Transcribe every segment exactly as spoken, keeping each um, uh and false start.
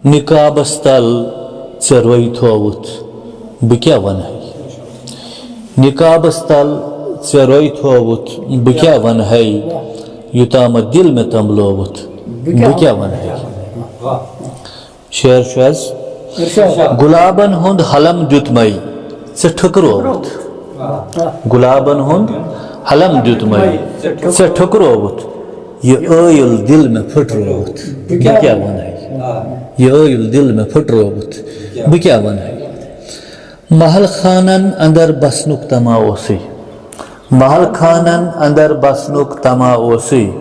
نقابس تل ژےٚ روے تھووُتھ، بہٕ کیٛاہ ونہٕ ہے؟ نقابس تل ژےٚ روے تھووُتھ، بہٕ کیٛاہ ونہٕ ہے؟ یوٚتامتھ دل مےٚ تنبلووُتھ، بہٕ کیٛاہ ونہٕ ہے؟ شعر چھُ حظ۔ ارشاد۔ گُلابن ہُنٛد حلم دیُتمَے ژےٚ ٹھُکرووُتھ۔ گُلابن ہُنٛد حلم دیُتمَے ژےٚ ٹھُکرووُتھ۔ یہِ ٲیُل دِل مےٚ پھٕٹرووُتھ۔ بہٕ کیٛاہ وَنہٕ ہے؟ یہِ ٲیُل دِل مےٚ پھٕٹرووُتھ۔ بہٕ کیٛاہ وَنہٕ ہے؟ محل خانن اندر بسنُک تما اوسُے۔ محل خانن اندر بسنُک تما اوسُے۔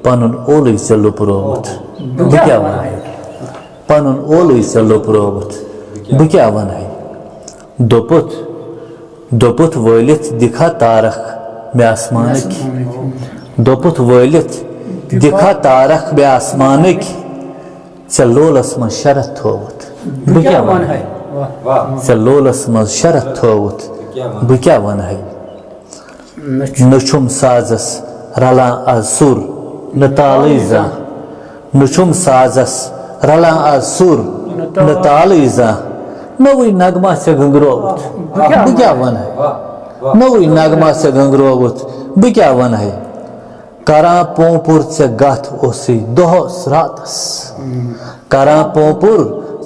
پنُن اولُے ژےٚ لوپرووُتھ۔ بہٕ کیٛاہ وَنہٕ ہے؟ پنُن اولُے ژےٚ لوپرووُتھ۔ بہٕ کیٛاہ وَنہٕ ہے؟ دوٚپُتھ، دوٚپُتھ وٲلِتھ دِکھا تارکھ مےٚ آسمانٕکۍ۔ دوٚپُتھ وٲلِتھ دِکھا تارکھ مےٚ آسمانٕکۍ۔ ژےٚ لولس منٛز شرط تھووُتھ۔ بہٕ کیٛاہ وَنہٕ ہے؟ ژےٚ لولس منٛز شرط تھووُتھ۔ بہٕ کیٛاہ وَنہٕ ہے؟ نہ چھُم سازس رلان از سُر نہ تالٕے زانٛہہ۔ نہ چھُم سازس رلان از سُر نہ تالٕے زانٛہہ۔ نوٚوُے نغمہ ژےٚ گنٛگرووُتھ۔ بہٕ کیٛاہ وَنہٕ ہے؟ نوٚوُے نغمہ ژےٚ گنٛگرووُتھ۔ بہٕ کیٛاہ وَنہٕ ہے؟ کران پونپُر ژےٚ گتھ اوسُے دۄہس راتس۔ کران پونپُر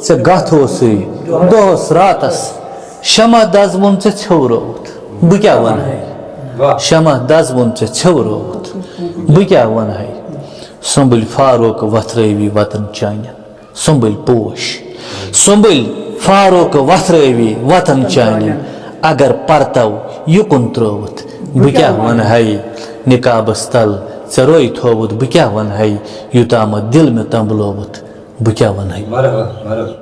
ژےٚ گتھ اوسُے دۄہس راتس۔ شمع دزوُن ژےٚ ژھیورووُتھ۔ بہٕ کیٛاہ وَنہٕ ہے؟ شمع دزوُن ژےٚ ژھیورووُتھ۔ بہٕ کیٛاہ وَنہٕ ہے؟ سُمبٕلۍ فاروق وۄتھرٲوی وطن چانٮ۪ن۔ سُمبٕلۍ پوش۔ سُمبٕلۍ فاروق وۄتھرٲوی وطن چانٮ۪ن۔ اگر پرتو یُکُن ترٛووُتھ۔ بہٕ کیٛاہ وَنہٕ ہے؟ نقابس تل ژےٚ روے تھووُتھ۔ بہٕ کیٛاہ وَنہٕ ہے؟ یوٚتامتھ دِل مےٚ تنبلووُتھ۔ بہٕ کیٛاہ وَنہٕ ہے؟